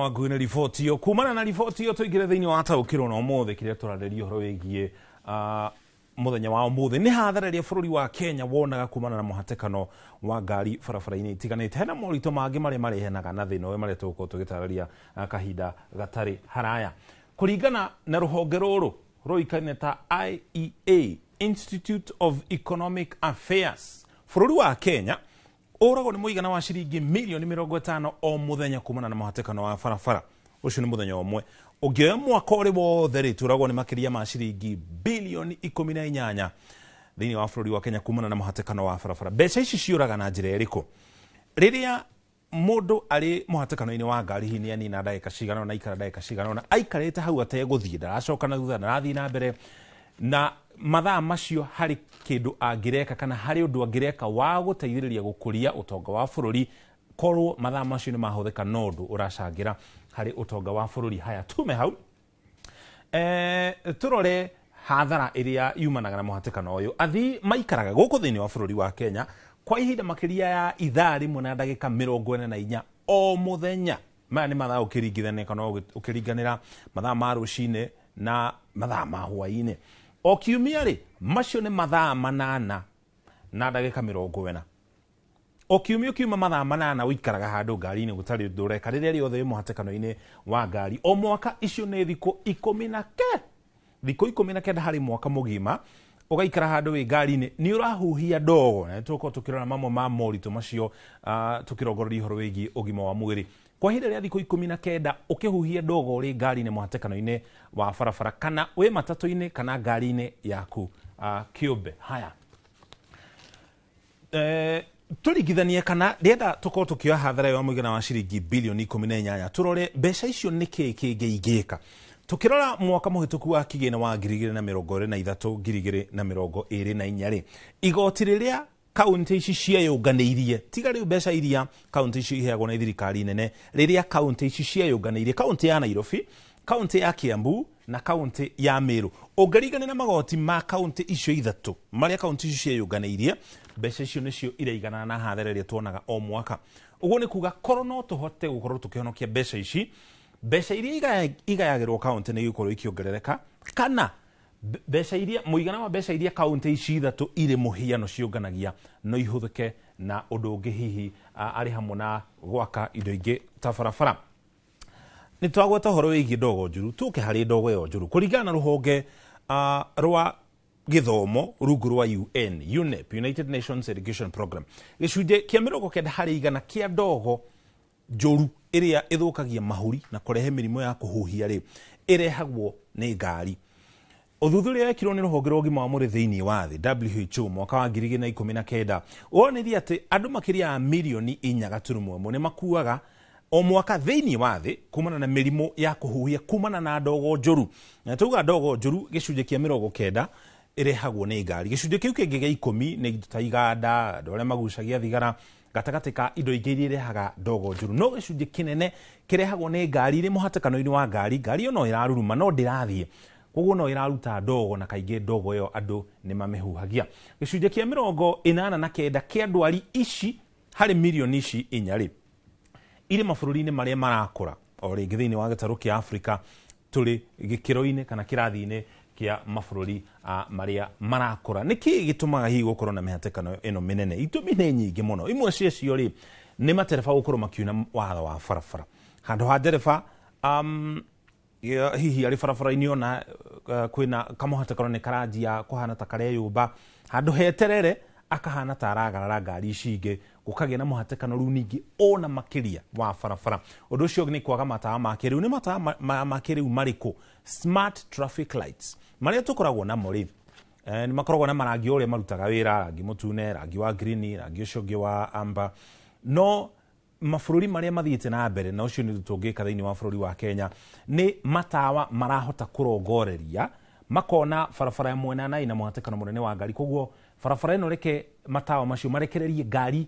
Wangui na riboti ĩyo. Kumana na riboti ĩyo, tũingĩre thĩinĩ wa Taũkĩrwo na ũmũthĩ, kĩrĩa tũrarĩria ũhoro wĩgiĩ mũthenya wa ũmũthĩ nĩ hathara ĩrĩa bũrũri wa Kenya wonaga kumana na mũhatĩkano wa ngari barabara-inĩ itiganĩte. Hena moritũ mangĩ marĩa marehenaga na thĩna ũyũ, marĩa tũgũkorwo tũgĩtarĩria kahinda gatarĩ haraya. Kũringana na rũhonge rũrũ rũĩkaine ta IEA, Institute of Economic Affairs, bũrũri wa Kenya ũragwo nĩ mũigana wa ciringi mirioni 50 o mũthenya kumana na mũhatĩkano wa barabara. Ũcio nĩ mũthenya ũmwe. Ũngĩoya mwaka ũrĩ wothe rĩ, tũragwo nĩ makĩria ma ciringi bilioni 18 thĩinĩ wa bũrũri wa Kenya kumana na mũhatĩkano wa barabara. Mbeca ici ciũraga na njĩra ĩrĩkũ? Rĩrĩa mũndũ arĩ mũhatĩkano-inĩ wa ngari, hihi nĩ anina ndagĩka cigana ũna, aikara ndagĩka cigana ũna aikarĩte hau ategũthiĩ, ndaracoka na thutha, ndarathiĩ na mbere, na mathaa macio harĩ kĩndũ angĩreka kana harĩ ũndũ angĩreka wa gũteithĩrĩria gũkũria ũtonga wa bũrũri, korwo mathaa macio nĩ mahũthĩka no ũndũ ũracangĩra harĩ ũtonga wa bũrũri. Haya, tume hau, tũrore hathara ĩrĩa yumanaga na mũhatĩkano ũyũ. Athii maikaraga gũkũ thĩinĩ wa bũrũri wa Kenya kwa ihinda makĩria ya ithaa 1 na ndagĩka 44 o mũthenya. Maya nĩ mathaa ũkĩringithania kana ũkĩringanĩra mathaa ma rũcinĩ na mathaa ma hwaĩ-inĩ. O kiumia rĩ, macio nĩ mathaa 8 na ndagĩka 40 o kiumia. Ũkiuma mathaa 8 ũikaraga handũ ngari-inĩ gũtarĩ ũndũ ũreka, rĩrĩa rĩothe wĩ mũhatĩkano-inĩ wa ngari. O mwaka icio nĩ thikũ ikũmi na ke thikũ 19 harĩ mwaka mũgima ũgaikara handũ wĩ ngari-inĩ, nĩ ũrahuhia ndogo. Na nĩtũgũkorwo tũkĩrora mamwe ma moritũ macio, tũkĩrongoreria ũhoro wĩgiĩ ũgima wa mwĩrĩ. Kwa ihinda rĩa thikũ 19 ũkĩhuhia ndogo ũrĩ ngari-inĩ mũhatĩkano-inĩ wa barabara, kana wĩ matatũ-inĩ, kana ngari-inĩ yaku kĩũmbe. Haya, tũringithanie kana rĩenda tũkorwo tũkĩoya hathara ĩyo ya mũigana wa ciringi bilioni 18, tũrore mbeca icio nĩ kĩĩ kĩngĩ ingĩka. Tũkĩrora mwaka mũhĩtũku wa kĩgĩna wa 2023 2024 rĩ, igoti rĩrĩa kaunti ici cieyũnganĩirie, tiga rĩu mbeca iria kaunti icio iheagwo nĩ thirikari nene, rĩrĩa kaunti ici cieyũnganĩirie, kaunti ya Nairobi, kaunti ya Kiambu na kaunti ya Meru, ũngĩringania na magoti ma kaunti icio ithatũ marĩa kaunti icio cieyũnganĩirie, mbeca icio nĩcio iraiganana na hathara ĩrĩa tuonaga o mwaka. Ũguo nĩ kuga korwo no tũhote gũkorwo tũkĩhonokia mbeca ici, mbeca iria igayagĩrwo kaunti nĩ igũkorwo ikĩongerereka, kana mbeca iria, mũigana wa mbeca iria kaunti ici ithatũ irĩ mũhiano ciũnganagia no ihũthĩke na ũndũ ũngĩ, hihi arĩ hamwe na gwaka indo ingĩ ta barabara. Nĩ twagweta ũhoro wĩgiĩ ndogo njũru. Tũke harĩ ndogo ĩyo njũru. Kũringana na rũhonge rwa gĩthomo rungu rwa UN, UNEP, United Nations Education Program, gĩcunjĩ kĩa 90% kĩa ndogo njũru ĩrĩa ĩthũkagia mahũri na kũrehe mĩrimũ ya kũhuhia rĩ, ĩrehagwo nĩ ngari. Ũthuthuria wekirwo nĩ rũhonge rwa ũgima wa mwĩrĩ thĩinĩ wa thĩ, WHO, mwaka wa 2019 wonanirie atĩ andũ makĩria ya mirioni 4.1 nĩ makuaga o mwaka thĩinĩ wa thĩ kumana na mĩrimũ ya kũhuhia kumana na ndogo njũru. Na tuga ndogo njũru, gĩcunjĩ kĩa 90 ĩrehagwo nĩ ngari. Gĩcunjĩ kĩu kĩngĩ gĩa 10 nĩ indo ta iganda, andũ arĩa magucagia thigara, gatagatĩ ka indo ingĩ iria irehaga ndogo njũru. No gĩcunjĩ kĩnene kĩrehagwo nĩ ngari irĩ mũhatĩkano-inĩ wa ngari. Ngari ĩyo no ĩraruruma no ndĩrathiĩ, koguo no ĩraruta ndogo, na kaingĩ ndogo ĩyo andũ nĩ mamĩhuhagia. Gĩcunjĩ kĩa 89 kĩa ndwari ici harĩ mirioni ici 4 rĩ, irĩ mabũrũri-inĩ marĩa marakũra. O rĩngĩ thĩinĩ wa gĩtarũ kĩa Afrika, tũrĩ gĩkĩro-inĩ kana kĩrathi-inĩ kĩa mabũrũri marĩa marakũra. Nĩ kĩĩ gĩtũmaga hihi gũkorwo na mĩhatĩkano ĩno mĩnene? Itũmi nĩ nyingĩ mũno. Imwe ciacio rĩ, nĩ matereba gũkorwo makiuna watho wa barabara. Handũ ha ndereba hihi arĩ barabara-inĩ, ona kwĩna kamũhatĩkano nĩ karanjia kũhana ta kareyũmba, handũ heterere akahana ta aragarara ngari ici ingĩ, gũkagĩa na mũhatĩkano rĩu ningĩ ona makĩria wa barabara. Ũndũ ũcio ũngĩ nĩ kwaga matawa ma kĩrĩu. Nĩ matawa ma kĩrĩu marĩkũ? Smart traffic lights marĩa tũkoragwo namo rĩ, nĩ makoragwo na marangi ũrĩa marutaga wĩra, rangi mũtune, rangi wa green, rangi ũcio ũngĩ wa amber. No mabũrũri marĩa mathiĩte na mbere, na ũcio nĩ ũndũ tũngĩka thĩinĩ wa bũrũri wa Kenya, nĩ matawa marahota kũrongoreria, makona barabara ya mwena na ĩna mũhatĩkano mũnene wa ngari, koguo barabara ĩno reke matawa macio marekererie ngari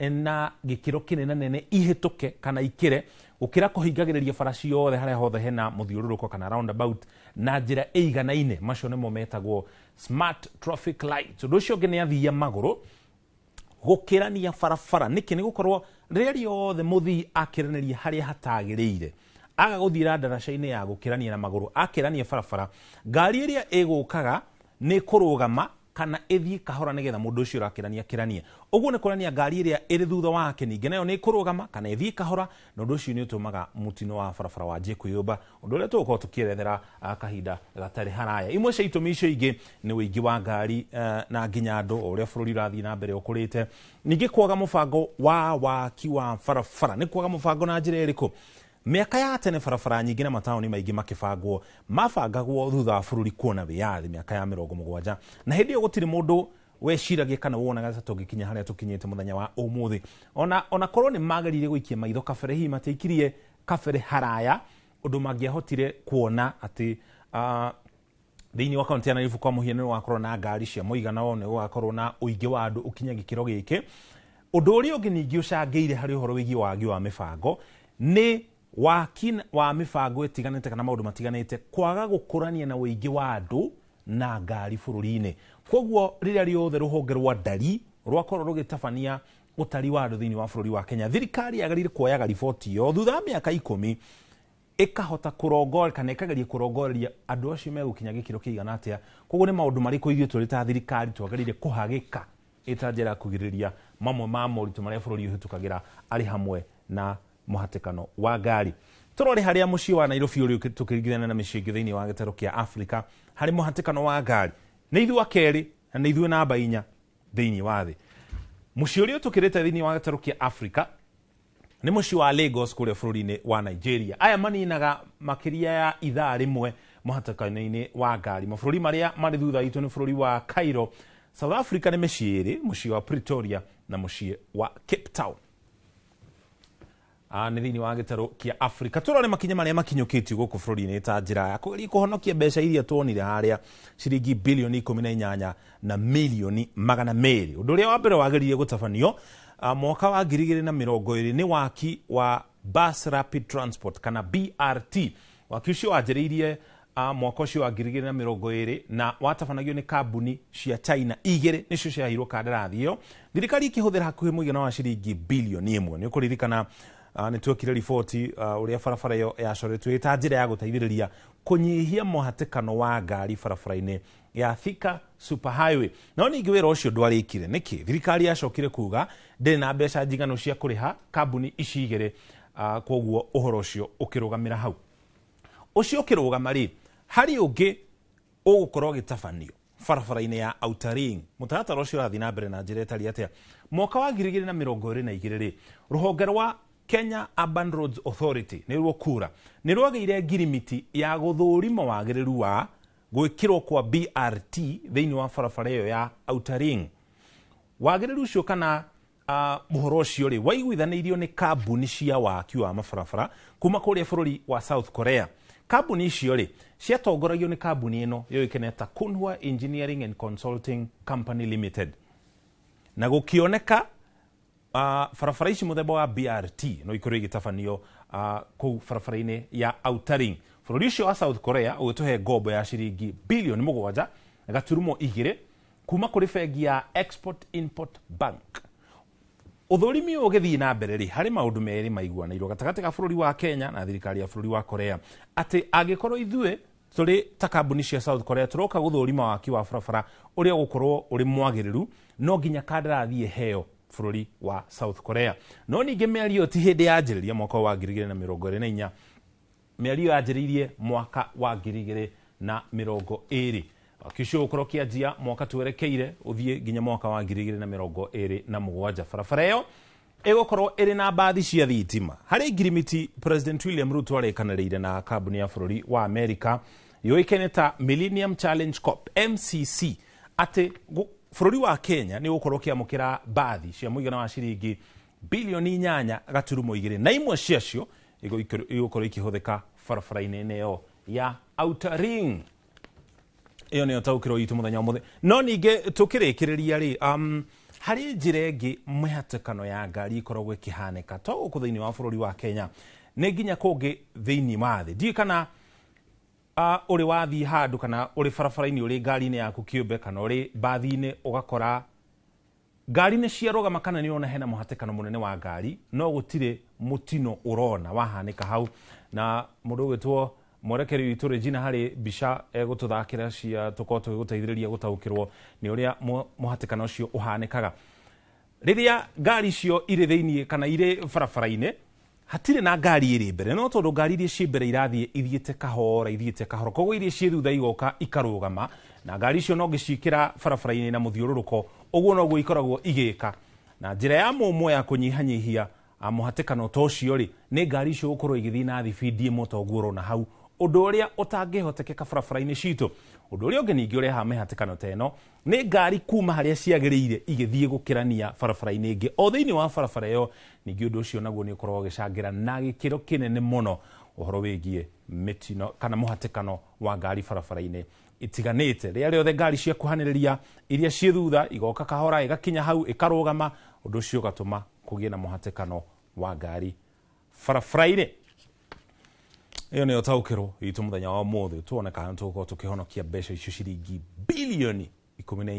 na gĩkĩro kĩnene nene ihĩtũke kana ikĩre, gũkĩra kũhingagĩrĩria bara ciothe harĩa hothe hena mũthiũrũrũko kana roundabout na njĩra ĩiganaine. Macio nĩmo metagwo smart traffic lights. Ũndũ ũcio ũngĩ nĩ athii a magũrũ gũkĩrania barabara. Nĩkĩ? Nĩ gũkorwo rĩrĩa rĩothe mũthii akĩranĩria harĩa hatagĩrĩire, Aga gũthiĩra ndaraca-inĩ ya gũkĩrania na magũrũ, akĩrania barabara, ngari ĩrĩa ĩgũkaga nĩ kũrũgama kana ĩthiĩ kahora nĩgetha mũndũ ũcio ũrakĩrania akĩranie. Ũguo nĩ kuonania ngari ĩrĩa ĩrĩ thutha wake ningĩ nayo nĩ ĩkũrũgama kana ĩthiĩ kahora, na ũndũ ũcio nĩ ũtũmaga mũtino wa barabara wanjie kwĩyũmba, ũndũ ũrĩa tũgũkorwo tũkĩerethera kahinda gatarĩ haraya. Imwe cia itũmi icio ingĩ nĩ ũingĩ wa ngari na nginya andũ, o ũrĩa bũrũri ũrathiĩ na mbere ũkũrĩte. Ningĩ kwaga mũbango wa waki wa barabara. Nĩ kwaga mũbango na njĩra ĩrĩkũ? Mĩaka ya tene barabara nyingĩ na mataũni maingĩ makĩbangwo, mabangagwo thutha wa bũrũri kuona wĩyathi mĩaka ya 70. Na hĩndĩ ĩyo gũtirĩ mũndũ weciragia kana wonaga ta tũngĩkinya harĩa tũkinyĩte mũthenya wa ũmũthĩ. Ona korwo nĩ mageririe gũikia maitho kabere, hihi matiaikirie kabere haraya ũndũ mangĩahotire kuona atĩ thĩinĩ wa kaunti ya Nairobi kwa mũhiano nĩ gũgakorwo na ngari cia mũigana ũyũ, nĩ gũgakorwo na ũingĩ wa andũ ũkinya gĩkĩro gĩkĩ. Ũndũ ũrĩa ũngĩ ningĩ ũcangĩire harĩ ũhoro wĩgiĩ wagi wa mĩbango nĩ waki wa mĩbango ĩtiganĩte kana maũndũ matiganĩte kwaga gũkũrania na ũingĩ wa andũ na ngari bũrũri-inĩ. Koguo rĩrĩa rĩothe rũhonge rwa ndari rwakorwo rũgĩtabania ũtari wa andũ thĩinĩ wa bũrũri wa Kenya, thirikari yagĩrĩire kuoyaga riboti ĩyo thutha wa mĩaka 10 ĩkahota kũrongoreria kana ĩkageria kũrongoreria andũ acio megũkinya gĩkĩro kĩigana atĩa. Koguo nĩ maũndũ marĩkũ ithuĩ tũrĩ ta thirikari twagĩrĩire kũhagĩka ĩta njĩra ya kũgirĩrĩria mamwe ma moritũ marĩa bũrũri ũhĩtũkagĩra arĩ hamwe na mũhatĩkano wa ngari. Tũrore harĩa mũciĩ wa Nairobi ũrĩ tũkĩringithania na mĩciĩ ĩngĩ thĩinĩ wa gĩtarũ kĩa Afrika harĩ mũhatĩkano wa ngari. Nĩ ithuĩ a kerĩ na nĩ ithuĩ namba 4 thĩinĩ wa thĩ. Mũciĩ ũrĩa ũtũkĩrĩte thĩinĩ wa gĩtarũ kĩa Afrika nĩ mũciĩ wa Lagos kũrĩa bũrũri-inĩ wa Nigeria. Aya maninaga makĩria ya ithaa rĩmwe mũhatĩkano-inĩ wa ngari. Mabũrũri marĩa marĩ thutha witũ nĩ bũrũri wa Cairo. South Africa nĩ mĩciĩ ĩrĩ, mũciĩ wa Pretoria na mũciĩ wa Cape Town. Nĩ thĩinĩ wa gĩtarũ kĩa Afrika. Tũrore makinya marĩa makinyũkĩtio gũkũ bũrũri-inĩ ta njĩra ya kũgeria kũhonokia mbeca iria tuonire harĩa ciringi bilioni 18 na milioni 200. Ũndũ ũrĩa wa mbere wagĩrĩire gũtabanio mwaka wa 2020 nĩ waki wa Bus Rapid Transport kana BRT. Waki ũcio wanjĩrĩirie mwaka ũcio wa 2020 na watabanagio nĩ kambuni cia China igĩrĩ nĩcio ciaheirwo kandarathi ĩyo. Thirikari ĩkĩhũthĩra hakuhĩ mũigana wa ciringi bilioni 1. Nĩ ũkũririkana nĩ twekire riboti ũrĩa barabara ĩyo yacoretwo ĩta njĩra ya gũteithĩrĩria kũnyihia mũhatĩkano wa ngari barabara-inĩ ya Thika Super Highway. No ningĩ wĩra ũcio ndwarĩkire. Nĩkĩ? Thirikari yacokire kuga ndĩrĩ na mbeca njiganu cia kũrĩha kambuni ici igĩrĩ, koguo ũhoro ũcio ũkĩrũgamĩra hau. Ũcio ũkĩrũgama rĩ, harĩ ũngĩ ũgũkorwo ũgĩtabanio barabara-inĩ ya Outer Ring. Mũtaratara ũcio ũrathiĩ na mbere na njĩra ĩtariĩ atĩa? Mwaka wa 2022 rĩ, rũhonge rwa Kenya Urban Roads Authority nĩruo KURA nĩ rwagĩire ngirimiti ya gũthũrima wagĩrĩru wa gwĩkĩrwo kwa BRT thĩinĩ wa barabara ĩyo ya Outer Ring. Wagĩrĩru ũcio kana ũhoro ũcio rĩ waiguithanĩirio nĩ kambuni cia waki wa mabarabara kuma kũrĩa bũrũri wa South Korea. Kambuni icio rĩ ciatongoragio nĩ kambuni ĩno yũĩkaine ta Kunhua Engineering and Consulting Company Limited. Na gũkĩoneka barabara ici mũthemba wa BRT no ikorwo igĩtabanio kũu barabara-inĩ ya Outer Ring. Bũrũri ũcio wa South Korea ũgĩtũhe ngombo ya ciringi bilioni 7.2 kuma kũrĩ bengi ya Export Import Bank. Ũthũrimi ũyũ ũgĩthiĩ na mbere rĩ, harĩ maũndũ merĩ maiguanĩirwo gatagatĩ ga bũrũri wa Kenya na thirikari ya bũrũri wa Korea, atĩ angĩkorwo ithuĩ tũrĩ ta kambuni cia South Korea tũroka gũthũrima waki wa barabara ũrĩa ũgũkorwo ũrĩ mwagĩrĩru, no nginya kandarathi ĩheo bũrũri wa South Korea. No ningĩ mĩario ti hĩndĩ yanjĩrĩria mwaka wa 2024, mĩario yanjĩrĩirie mwaka wa 2020. Waki ũcio ũgũkorwo ũkĩanjia mwaka twerekeire ũthiĩ nginya mwaka wa 2027. Barabara ĩyo ĩgũkorwo ĩrĩ na mbathi cia thitima. Harĩ ngirimiti President William Ruto arĩkanĩrĩire na kambuni ya bũrũri wa Amerika yũĩkaine ta Millennium Challenge Corp MCC atĩ bũrũri wa Kenya nĩ ũgũkorwo ũkĩamũkĩra mbathi cia mũigana wa ciringi bilioni 8.2 na imwe ciacio igũkorwo ikĩhũthĩka barabara-inĩ ĩyo ya Outer Ring. Ĩyo nĩyo taũkĩrwo itũ mũthenya wa ũmũthĩ. No ningĩ tũkĩrĩkĩrĩria rĩ, harĩ njĩra ĩngĩ mĩhatĩkano ya ngari ĩkoragwo ĩkĩhanĩka to gũkũ thĩinĩ wa bũrũri wa Kenya, nĩ nginya kũngĩ thĩinĩ wa thĩ. Ndiũĩ kana ũrĩ wathiĩ handũ kana ũrĩ barabara-inĩ ũrĩ ngari-inĩ yaku kĩũmbe kana ũrĩ mbathi-inĩ ũgakora ngari nĩ ciarũgama kana nĩ ũrona hena mũhatĩkano mũnene wa ngari, no gũtirĩ mũtino ũrona wahanĩka hau. Na mũndũ ũgwĩtwo mwerekeri witũ Regina harĩ mbica egũtũthakĩra cia tũkorwo tũgĩgũteithĩrĩria gũtaũkĩrwo nĩ ũrĩa mũhatĩkano ũcio ũhanĩkaga. Rĩrĩa ngari icio irĩ thĩiniĩ kana irĩ barabara-inĩ, hatirĩ na ngari ĩrĩ mbere, no tondũ ngari iria ciĩ mbere irathiĩ ithiĩte kahora ithiĩte kahora, koguo iria ciĩ thutha igoka ikarũgama, na ngari icio no ngĩciĩkĩra barabara-inĩ na mũthiũrũrũko, ũguo noguo ikoragwo igĩka. Na njĩra ya mũmwe ya kũnyihanyihia mũhatĩkano ta ũcio rĩ, nĩ ngari icio gũkorwo igĩthiĩ na thibindi ĩmwe ta ũguo ũrona hau, ũndũ ũrĩa ũtangĩhotekeka barabara-inĩ citũ. Ũndũ ũrĩa ũngĩ ningĩ ũrehaga mĩhatĩkano ta ĩno nĩ ngari kuma harĩa ciagĩrĩire igĩthiĩ gũkĩrania barabara-inĩ ĩngĩ o thĩinĩ wa barabara ĩyo. Ningĩ ũndũ ũcio naguo nĩ ũkoragwo ũgĩcangĩra na gĩkĩro kĩnene mũno ũhoro wĩgiĩ mĩtino kana mũhatĩkano wa ngari barabara-inĩ itiganĩte. Rĩrĩa rĩothe ngari ciakuhanĩrĩria, iria ciĩ thutha igoka kahora ĩgakinya hau ĩkarũgama, ũndũ ũcio ũgatũma kũgĩe na mũhatĩkano wa ngari barabara-inĩ. Ĩyo nĩyo taũkĩrwo itũ mũthenya wa ũmũthĩ, tuone kana nĩtũgũkorwo tũkĩhonokia mbeca icio ciringi bilioni 18.